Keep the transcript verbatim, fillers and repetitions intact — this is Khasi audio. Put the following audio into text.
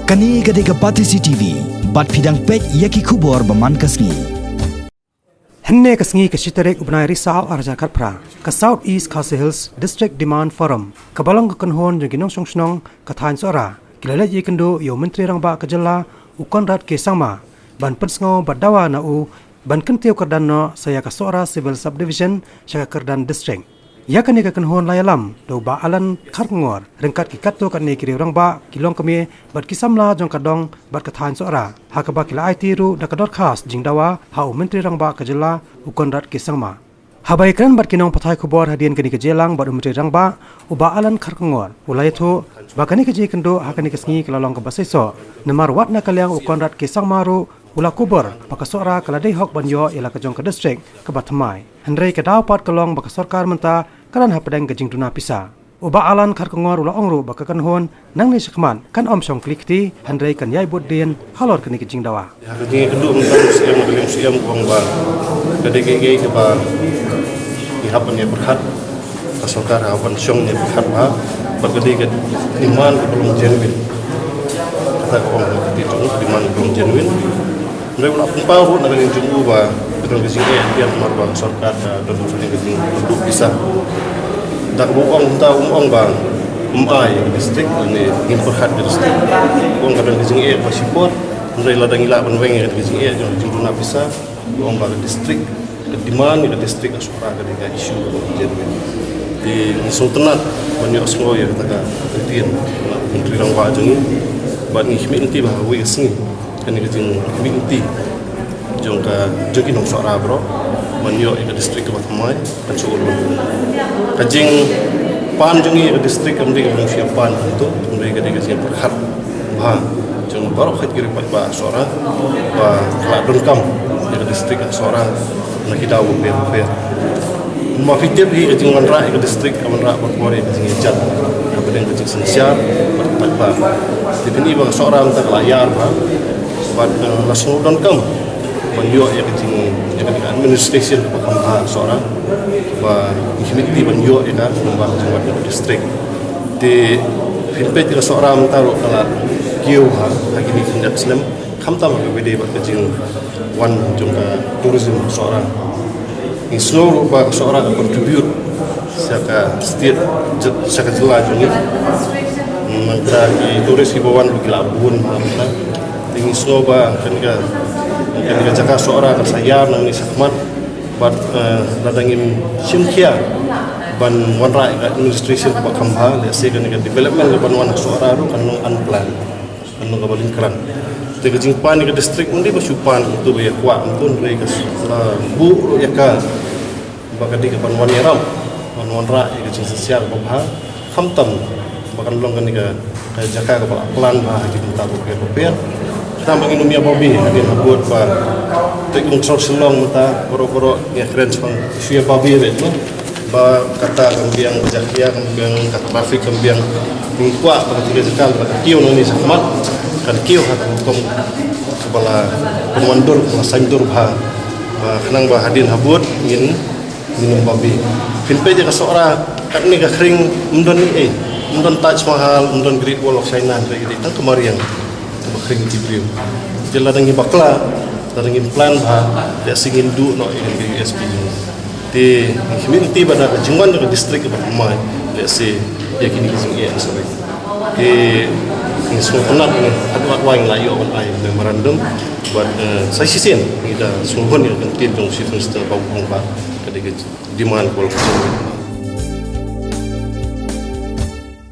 Kane ka dei ka Batesi T V, bad phi dang peit ïa ki khubor ba man ka sngi. Hynne ka sngi ka shi tarik u bnai Risaw arhajar khatphra, ka South East Khasi Hills District Demand Forum, kaba long ka kynhun jong ki nongshong shnong ka thaiñ Sohra, ki la leit ïakynduh ïa u Myntri Rangbah ka jylla, u Conrad K Sangma, ban pynsngew bad dawa na u ban kyntiew kyrdan noh sa ïa ka Sohra Civil Subdivision sha ka kyrdan district. Ïa kane ka kynhun la ïalam da u Bah Alan Kharkongor, ryngkat ki katto katne ki riew rangbah, ki longkmie bad ki samla jong ka dong bad ka thaiñ Sohra, ha kaba ki la aiti ruh da ka dorkhas jingdawa ha u Myntri Rangbah ka jylla, u Conrad K Sangma. Haba ïakren bad ki nongpathai khubor hadien kane ka jingïalang bad u Myntri Rangbah, u Bah Alan Kharkongor u la ïathuh ba kane ka jingïakynduh ha kane ka sngi ka la long kaba seisoh, namar wat na ka liang u Conrad K Sangma ruh u la kubur ba ka Sohra ka la dei hok ban ïoh ïa la ka jong ka district kaba thymmai. Hynrei ka daw pat ka long ba ka sorkar mynta ka don hapdeng ka jingduna pisa. U Bah Alan Kharkongor u la ong ruh ba ka kynhun nangne shakhmat kan ym shong kli kti, hynrei kan ïai bud dien halor kane ka jingdawa. Ïa ka jingïakynduh mynta u Syiem, ka liang Syiem, u ong ba ka dei kaei kaei kaba ngi hap ban ïa pyrkhat, ka sorkar hap ban shong ïa pyrkhat bha, ba ka dei ka demand kaba long genuine. Kata ka ong ka dei ka demand kaba long genuine. Hynrei u la pynpaw ruh na ka liang jong u ba ka don ka jingeh ïa namar ba ka sorkar ka don ka jingduh pisa. Da kaba u ong mynta, um ong ba ym ai ïa ka district, ne ngim pyrkhat ïa ka district. U ong ka don ka jingeh ba shipor. Hynrei lada ngi lah ban weng ïa ka jingeh jong ka jingduna pisa, u ong ba ka district, ka demand ïa ka district ka Sohra ka dei ka issue kaba urgent. Te ngi sngewtynnat ban ïohsngew ïa kata ka ktien na u Myntri Rangbah jong ngi. Bad ngi khmih lynti ba ha kawei ka sngi kane ka jingkhmih lynti jong ka, jong ki nong Sohra baroh ban ïoh ïa ka district kaba thymmai. Ka jingpan jong ngi ïa ka district kam dei ka jingpyrkhat, hynrei ka dei ka jingpyrkhat bha jong baroh ki riewpaidbah Sohra ba ka la donkam ïa ka district Sohra na ki daw bapher bapher. Ma phi tip hi, ka jingwanrah ïa ka district ka wanrah bad ka jingïajan hapdeng ka jingsynshar bad ka paidbah. Te kane ba ka Sohra mynta ka la ïar bha bad, eh, la sngewdonkam ban ïoh ïa ka jing, ïa ka administration kaba kham bha Sohra, ba ngi khmih lynti ban ïoh ïa ka, namar ka jingwan ka district. Te phin peit ïa ka Sohra mynta ruh ka la kiew bha ha kine ki khyndiat snem, khamtam ha kaba ïadei bad ka jingwan jong ka tourism Sohra. Ngi sngew ruh ba ka Sohra ka contribute sha ka state, sha ka jylla jong ngi. Mynta ki tourist kiba wan ruh ki la bun bha mynta. Te ngi sngew ba kane ka, kane ka jaka Sohra kan sa ïar nangne shakhmat. Bad, eh, lada ngim shim khia ban wanrah ïa ka administration kaba kham bha, lehse kane ka development kaban wan ha Sohra ruh kan long unplanned, kan long kaba lyngkhrang. Te ka jingpan ïa ka district ym dei ba shu pan kumto ba ïa kwah kumto, hynrei ka la buh ruh ïa ka ba ka dei kaban wan ïarap, ban wanrah ïa ka jingsynshar kaba bha, khamtam ba kan long kane ka, ka jaka kaba la plan bha ha ki bynta bapher bapher. Khnang ba ngin ym ïa babe hadien habud ba State Council Shillong mynta baroh baroh ngi kren shuwa, shu ïa babe beit, no? Ba kata kan biang, ka jaka kan biang, ka traffic kan biang. Ngi kwah ba ka jaka ba ka kiew nangne shakhmat kan kiew ha ka rukom kaba la pynwandur, kaba la saiñdur bha. Ba khnang ba hadien habud ngin ngin ym babe. Phin peit ïa ka Sohra, katne ka khring ym don ei ei, ym don Taj Mahal, ym don Great Wall of China, hynrei ka dei tang ka mariang kaba khring ki briew. Te lada ngi bakla, lada ngim plan bha, lehse ngin duh noh ïa ka U S P jong ngi. Te ngi khmih lynti ba da ka jingwan ka district kaba thymmai, lehse ïa kine ki jingeh sa. Te ngi sngewtynnat, ngi haduh haduh ngi la ïoh ban ai memorandum bad, eh, sa shisien ngi da sngewhun ïa ka ktien jong Chief Minister Bah Awpong ba ka dei ka demand ka Wall of China.